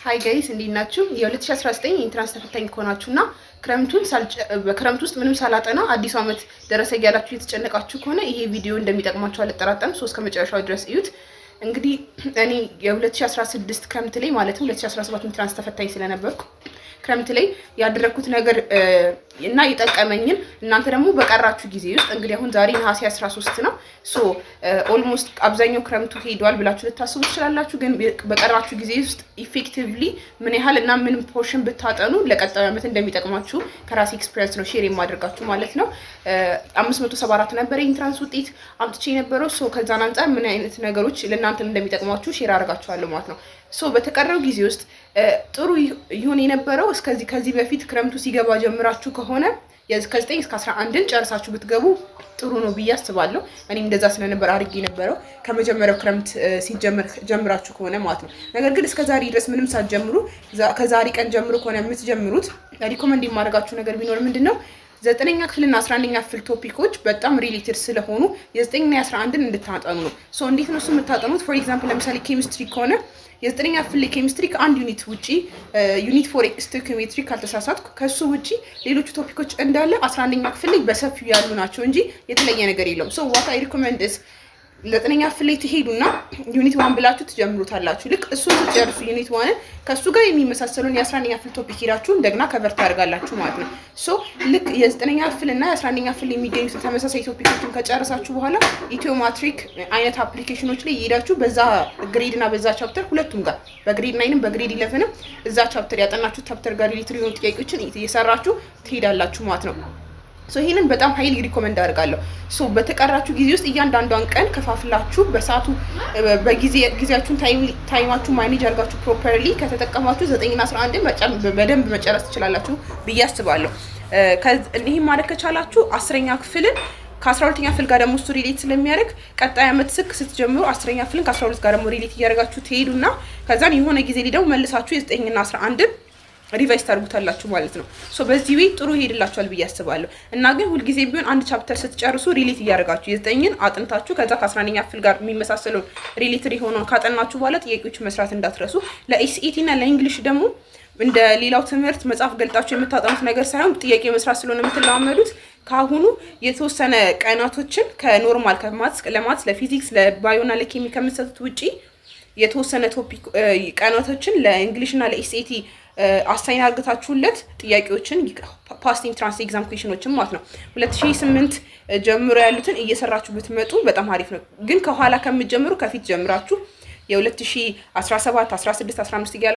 Hi guys፣ እንዴት ናችሁ? የ2019 entrance ተፈታኝ ከሆናችሁ እና ክረምቱን በክረምት ውስጥ ምንም ሳላጠና አዲሱ ዓመት ደረሰ እያላችሁ የተጨነቃችሁ ከሆነ ይሄ ቪዲዮ እንደሚጠቅማችሁ አልጠራጠርም። So እስከ መጨረሻው ድረስ እዩት። እንግዲህ እኔ የ2016 ክረምት ላይ፣ ማለትም 2017 entrance ተፈታኝ ስለነበርኩ፣ ክረምት ላይ ያደረግኩት ነገር እና የጠቀመኝን እናንተ ደግሞ በቀራችሁ ጊዜ ውስጥ፣ እንግዲህ አሁን ዛሬ ነሐሴ 13 ነው። So almost አብዛኛው ክረምቱ ሄዷል ብላችሁ ልታስቡ ትችላላችሁ። ግን በቀራችሁ ጊዜ ውስጥ effectively ምን ያህል እና ምን portion ብታጠኑ ለቀጣዩ ዓመት እንደሚጠቅማችሁ ከራሴ experience ነው share የማደርጋችሁ ማለት ነው። 574 ነበር የ entrance ውጤት አምጥቼ የነበረው። So ከዛን አንጻር ምን አይነት ነገሮች ለእናንተም እንደሚጠቅሟችሁ share አደርጋችኋለሁ ማለት ነው። So በተቀረው ጊዜ ውስጥ ጥሩ ይሁን የነበረው እስከዚህ ከዚህ በፊት ክረምቱ ሲገባ ጀምራችሁ ከሆነ ከ9 እስከ 11ን ጨርሳችሁ ብትገቡ ጥሩ ነው ብዬ አስባለሁ። እኔም እንደዛ ስለነበር አድርጌ የነበረው፣ ከመጀመሪያው ክረምት ሲጀመር ጀምራችሁ ከሆነ ማለት ነው። ነገር ግን እስከ ዛሬ ድረስ ምንም ሳትጀምሩ ከዛሬ ቀን ጀምሮ ከሆነ የምትጀምሩት፣ recommend የማደርጋችሁ ነገር ቢኖር ምንድን ነው? ዘጠነኛ ክፍልና 11ኛ ክፍል topic ኦች በጣም related ስለሆኑ የዘጠኝና የ11ን እንድታጠኑ ነው። So እንዴት ነው እሱ የምታጠኑት? For example፣ ለምሳሌ ኬሚስትሪ ከሆነ የዘጠነኛ ክፍል ኬሚስትሪ ከአንድ unit ውጪ፣ unit 4 stoichiometry ካልተሳሳትኩ፣ ከሱ ውጪ ሌሎቹ topic ኦች እንዳለ 11ኛ ክፍል ላይ በሰፊው ያሉ ናቸው እንጂ የተለየ ነገር የለውም። So what I recommend is ዘጠነኛ ክፍል ላይ ትሄዱና unit 1 ብላችሁ ትጀምሩታላችሁ። ልክ እሱን ስትጨርሱ unit 1 ን ከእሱ ጋር የሚመሳሰሉን የ11ኛ ክፍል topic ሄዳችሁ እንደገና cover ታደርጋላችሁ ማለት ነው። So ልክ የዘጠነኛ ክፍል እና የ11ኛ ክፍል የሚገኙትን ተመሳሳይ topic ኦችን ከጨረሳችሁ በኋላ ኢትዮ ማትሪክ አይነት application ኖች ላይ እየሄዳችሁ በዛ grade እና በዛ chapter ሁለቱም ጋር፣ በ grade 9ም በ grade 11ም እዛ chapter ያጠናችሁ chapter ጋር related የሆኑ ጥያቄዎችን እየሰራችሁ ትሄዳላችሁ ማለት ነው። So ይሄንን በጣም highly recommend አደርጋለሁ። So በተቀራችሁ ጊዜ ውስጥ እያንዳንዷን ቀን ከፋፍላችሁ በሰዓቱ በጊዜ ጊዜያችሁን time ኣችሁ manage አድርጋችሁ properly ከተጠቀማችሁ 9ና 11ን በደንብ መጨረስ ትችላላችሁ ብዬ አስባለሁ። ይህን ማድረግ ከቻላችሁ 10ኛ ክፍልን ከ12ኛ ክፍል ጋር ደግሞ እሱ relate ስለሚያደርግ ቀጣይ ዓመት ስክ ስትጀምሩ 10ኛ ክፍልን ከ12 ጋር ደግሞ relate እያደረጋችሁ ትሄዱና ከዛን የሆነ ጊዜ ላይ ደግሞ መልሳችሁ የዘጠኝና 11ን revise ታደርጉታላችሁ ማለት ነው። So በዚህ way ጥሩ ይሄድላችኋል ብዬ አስባለሁ። እና ግን ሁልጊዜ ቢሆን አንድ chapter ስትጨርሱ relate እያደረጋችሁ የዘጠኝን አጥንታችሁ ከዛ ከ11ኛ ክፍል ጋር የሚመሳሰለውን related የሆነውን ካጠናችሁ በኋላ ጥያቄዎች መስራት እንዳትረሱ። ለ SAT እና ለ English ደግሞ እንደ ሌላው ትምህርት መጽሐፍ ገልጣችሁ የምታጠኑት ነገር ሳይሆን ጥያቄ መስራት ስለሆነ የምትለማመዱት፣ ከአሁኑ የተወሰነ ቀናቶችን ከ normal ከ maths ለ maths፣ ለፊዚክስ፣ ለ bio እና ለኬሚ ከምትሰጡት ውጪ የተወሰነ topic ቀናቶችን ለ English እና ለ SAT assign አርግታችሁለት ጥያቄዎችን፣ past entrance exam question ኖችን ማለት ነው፣ 2008 ጀምሮ ያሉትን እየሰራችሁ ብትመጡ በጣም አሪፍ ነው። ግን ከኋላ ከምትጀምሩ ከፊት ጀምራችሁ የ2017፣ 16፣ 15 እያለ